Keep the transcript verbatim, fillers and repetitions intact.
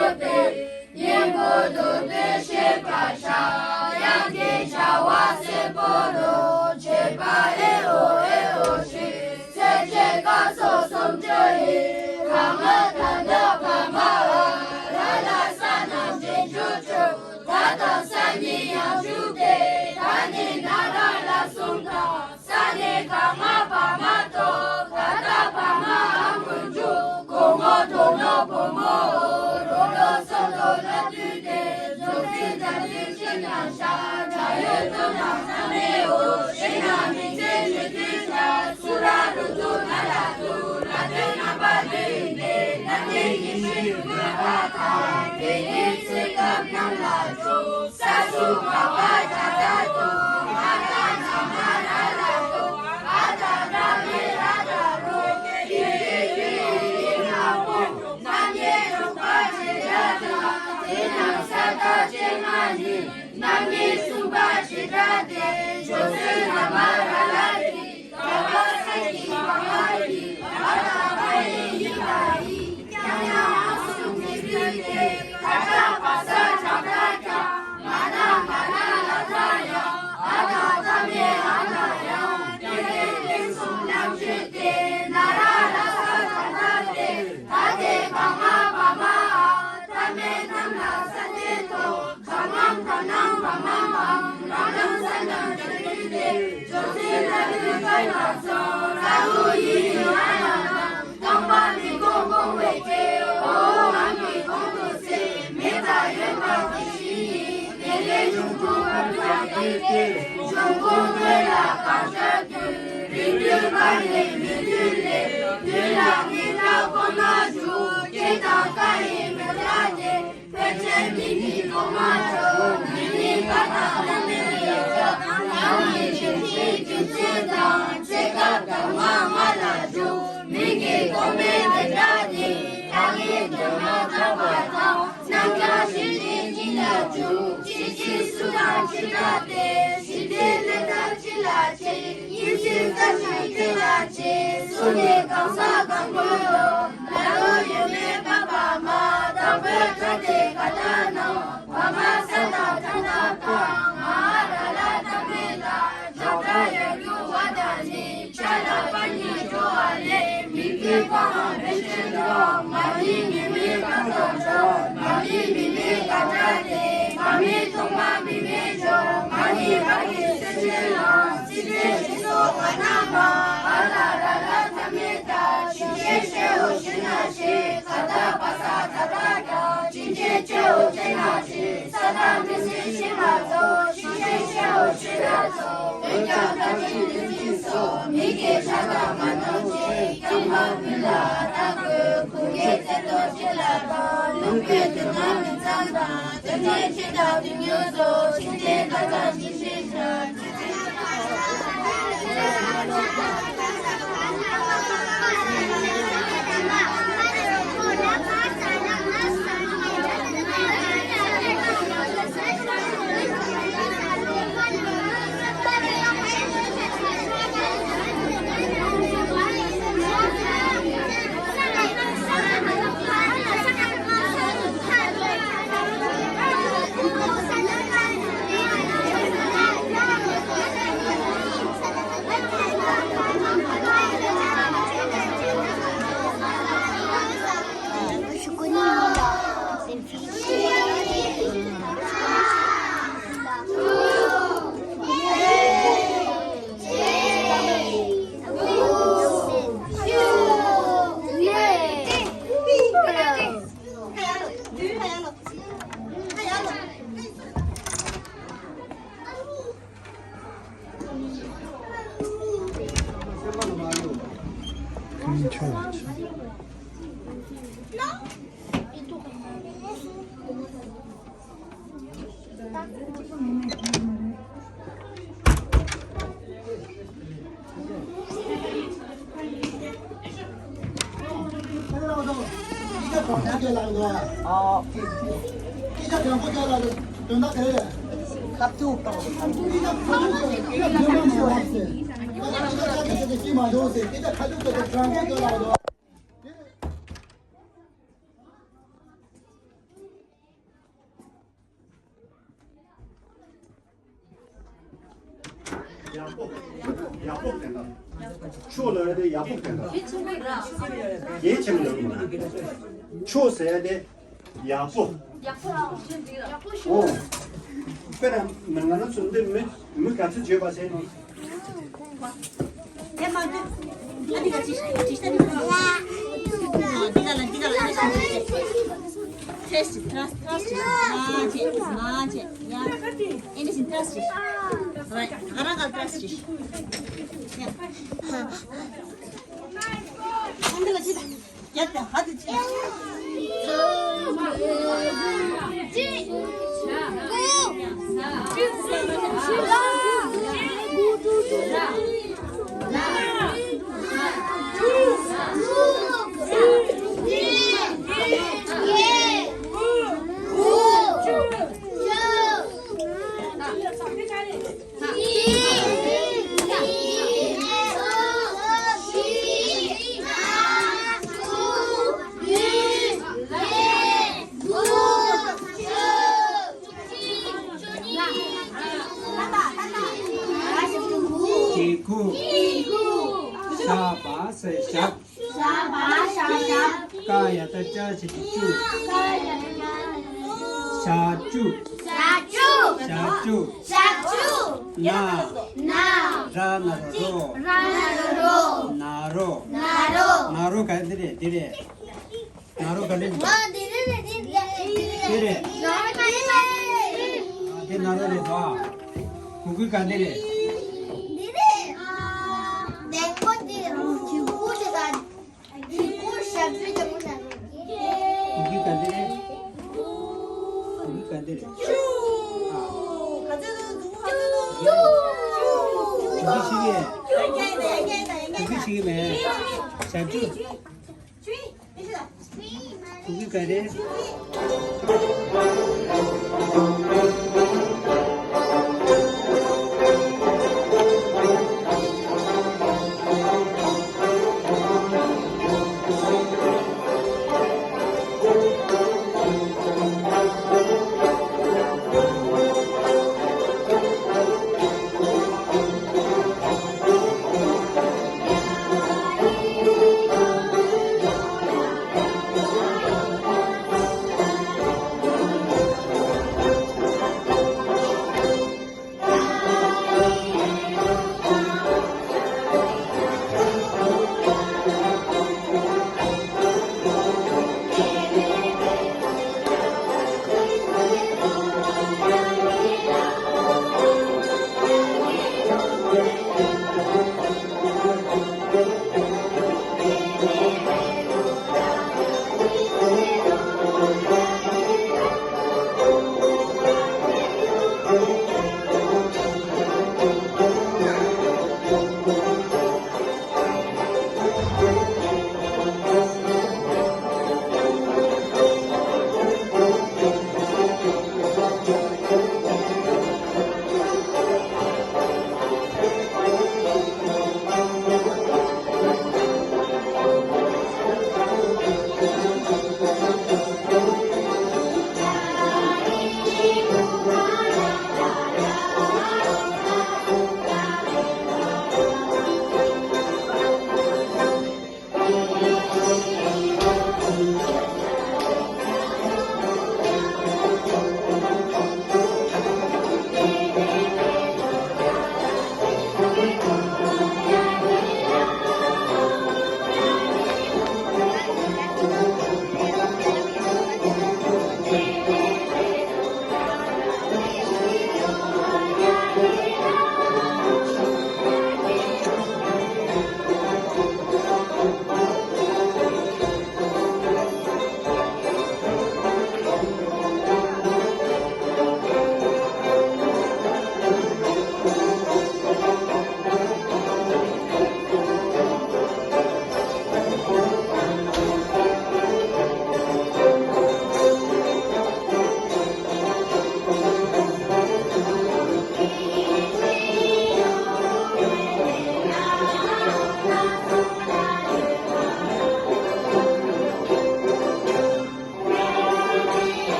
སྙན་པོ་མདོ་སྡེ་བཤད་པར་བྱ། དབྱངས་ཀྱི་བྱ་བ་སེར་པོ་རོ། བྱེད་པ་ཨེ་ཨོ་ཨེ་ཨོ་ཞེས། ཚེས་བཅད་སྐབས་སོགས་སུམ་ཅུ་ཡི། ག་ང་ད་བཏགས་ག་ང་འ། ར་ལ་ས་རྣམས་རྗེས་འཇུག་བཅུ། ད་དང་ས་གཉིས་ཡང་འཇུག་སྟེ། ད་ནི་ན་ར་ལ་གསུམ་དང་། ས་ནི་ག་ང་བ་མ་ཐོ། ག་ད་བ་མ་འ་མགོ་མཇུག་གོ་ངོ་དོ་ནོ་བོ་མོ་འོ། རོ་ལོ་སོ་ལོ་ལ་བསྡུས་ཏེ། རྫོགས་ཚིག་སྒྲ་བསྡུས་ཅི་ཡང་བྱ། བྱ་ཡོད་དོ་དང་ས་མེད་འོ། ཞེས་ན་མིང་ཚིག་བརྗོད་དུས་ཀྱང་། སུ་ར་རུ་ཏུ་ན་ལ་ཏུ། ལ་དོན་རྣམ་པ་བསྡུས་ཡིན་ཏེ། རྣམ་དབྱེ་ཉི་ཤུ་ཡོད་མོད་པ་དང་། དེ་ཉིད་ཚེ་སྐབས་རྣམས་ལ་འཇུག་ས་སུ་ག་བ་ཇ་ད་དུ། མ་ད་ན་མ་ར་ལ་དུ། འ་ད་ད་མེ་ར་ད་རོ། ཡི་གེ་ཡི་ཡི་ན་པོ། རྣམ་དབྱེ་དྲུག་པ་བྱེད་སྒྲ་དང་། དེ་རྣམས་ས་མཐའ་ཅན་མ་ནི། རྣམ་དབྱེ་གསུམ་པ་བྱེད་སྒྲ་སྟེ། སྦྱོར་ཚུལ་ན་མ་ར་ལ་གི། ག་བ་ས་ཀྱི་བ་མ་གི། བ་ད་བ་ཡི་ཡི་བ་ཡི། ཀྱང་ཡང་འ་གསུམ་གྱིས་བསྡུས་ཏེ། ད་ད་བ་ས་ཇ་ད་ཀྱང་། མ་ན་མ་ན་ལ་ད་ཡང་། འ་ད་ད་མེ་འ་ད་ཡང་། དེ་ལས་ལན་གསུམ་རྣམ་བརྗོད་དེ། ན་ར་ལ་ས་ད་ད་སྟེ། ད་དེ་ག་ང་བ་མ་འ། ད་མེ་རྣམས་ལ་ས་ཏེ་ཐོ། ག་ང་ག་ན་བ་མ་འམ། ར་ལ་ས་རྣམས་སྦྱར་བསྡུས་ཏེ། སྦྱོར་ཚུལ་ལ་ལུས་ཀ་ཡ་སོ། ལ་ལུ་ཡི་ཡི་ཨ་ཡ་ན། རྐང་པ་མི་གོ་གོང་བའི་སྐད། འོ་འོ་འམ་གི་གོང་དུ་ཚེ། མེད་པ་ཡོད་པ་གི་གཞི་ཡིན། དེ་ལས་འབྱུང་ཁུངས་བར་དུ་ཡང་སྟེ། འབྱུང་ཁུངས་སྔོན་ལ་གང་ཤར་དུས། རིང་དུས་བར་ནས་མི་དུས་ལས། དུས་ལ་ངེས་སྐྲག་གོ་མ་འཇུག་སྐད་དང་ཀ་ཡི་མི་སྐྲག་སྟེ། ཕལ་ཆེར་མི་ནི་གོ་མ་ཆོད། མི་ནི་ཀ་དང་ལ་མེ་ཡི་ཡ། ཡང་ནི་ཕྱིན་ཆད་རྒྱུ་མཚན་དང་། ཚེ་སྐབས་གདམས་ངག་ལྔ་ལ་འཇུག་མིང་གི་གོ་མའི་འདི་འདྲ་ནི། ད་ངས་འདོན་མ་ཐག་པ་དང་། རྣམ་གྲངས་ཤེས་བྱེད་གཉིས་ལ་འཇུག་ཤེས་བྱེད་སུ་དང་ཅི་འདྲ་སྟེ། ཞི་བདེའི་ལས་རྟགས་ཅི་ལ་བྱེད། ཡིད་བྱེད་རྩ་ཤེས་སྐྱེ་ལ་བྱེད། སུ་ནས་གང་ཟག་གང་དགོས་ལོ། ལ་ལོ་ཡོད་མེད་པ་བ་མ། དང་པོའི་སྒྲ་དེ་ག་ད་ན། བ་མ་ས་དང་ད་ད་པ། ང་ཨ་ར་ལ་ མི་མིན་ཀ་ཏོག་ཅོག་མ་མི་མི་མིན་ཀ་ཏྲ་ཏེ། མ་མི་ཐོག་མ་མི་མིན་ཅོག་མ་ནི་བ་གི་སེ་ཆེན་ལ། སི་ཏྲེ་ཤི་སོ་ག་ན་མ། ཨ་ད་ར་ལ་ཐ་མེ་ད། ཤི་ཤེ་ཤེ་འོ་ཤི་ན་ཤེ། ད་ད་པ་ས་ད་ད་ད། ཅི་ཅེ་ཅེ་འོ་ཅེ་ན་ཅེ། ས་ད་མི་སི་ཤི་མ་ཚོ། ཤི་ཤེ་ཤེ་འོ་ཤི་ན་ཚོ། འོན་ཀྱང་ད་ཅི་ནི་ཅི་སོ། མི་གི་ཆ་ད་མ་ནོ་ཅེ། ཀྱང་མ་བུ་ལ་ད་གོ། གུ་གེ་ཚེ་ཏོ་ཅེ་ལ་ད། ལུག་པའི་དུ་ང་མི་ཚང་ད། དོན་གཉེར་ཆེ་དང་དོན་གཉེར་ཚོ། ཆེ་ཆེ་ད་ད་ཆེ་ཆེ་ཆ། ཡག་པོ། ཡག་པོ་ཕན་ཐོགས། ཆོས་ལ་ཡ་དེ་ཡག་པོ་ཕན་ཐོགས། གལ་ཆེན་པོ་ལ། ཆོས་ཟེར་ཡ་དེ་ཡག་པོ། ཡག་པོ། ཨོ། དཔེར་ན་ང་རང་ཚོ་འདི་མི་མི་ག་ཚོད་བརྗོད་པ་ཟེར་ནས། དེ་མ་འདུག་ཨ་འདི་ག་ཅི་ཅི་ཤ་འདི་ག་ལ་འདི་ག་ལ་ཨ་ཤ་ཅི་ཅི། ཐེས་ཅི་ཐེས་ཐེས་ཅི་མ་ཅི་མ་ཅི་ཡ། ཨེ་འདི་ཤིན་ཐེས་ཅི། ར་ག་ར་ག་ཐེས་ཅི། ཡ། ཨ་འདི་ག་ཅི་ད། གི་གུ། ཞ་བ་ས་ཞབས། ཞ་བ་ཞ་ཞབས། ཀ་ཡ་བཏགས་སྐྱ་ཞབས་ཀྱུ་ཀྱུ། ཞབས་ཀྱུ། ཞབས་ཀྱུ། ཞབས་ཀྱུ། ཞབས་ཀྱུ། ན། ན། ར་ན་རོ་རོ། ར་ན་རོ་རོ། ན་རོ། ན་རོ། ན་རོ་ག་འདི་རེད་འདི་རེད། ན་རོ་ག་འདི་རེད། ང་འདི་རེད་འདི་རེད། འདི་རེད། ང་འདི་རེད། དེ་ན་རོ་རེད་པ། གུ་གུལ་ག་འདི་རེད། འདི་རེད། ལྡེང་པོ་འདི་རེད། གུ་གུལ་དེ་ག་གུ་གུལ་ཞབས་ཀྱུ་དེ་མོ་ན་རོ། གུ་གུལ་ག་འདི་རེད། གུ་གུལ་ག་འདི་རེད། གུ་གུལ་ཤི་གི། གུ་གུལ་ཤི་གི་མེད། ཞབས་ཀྱུ། གུ་གུལ་ག་རེ།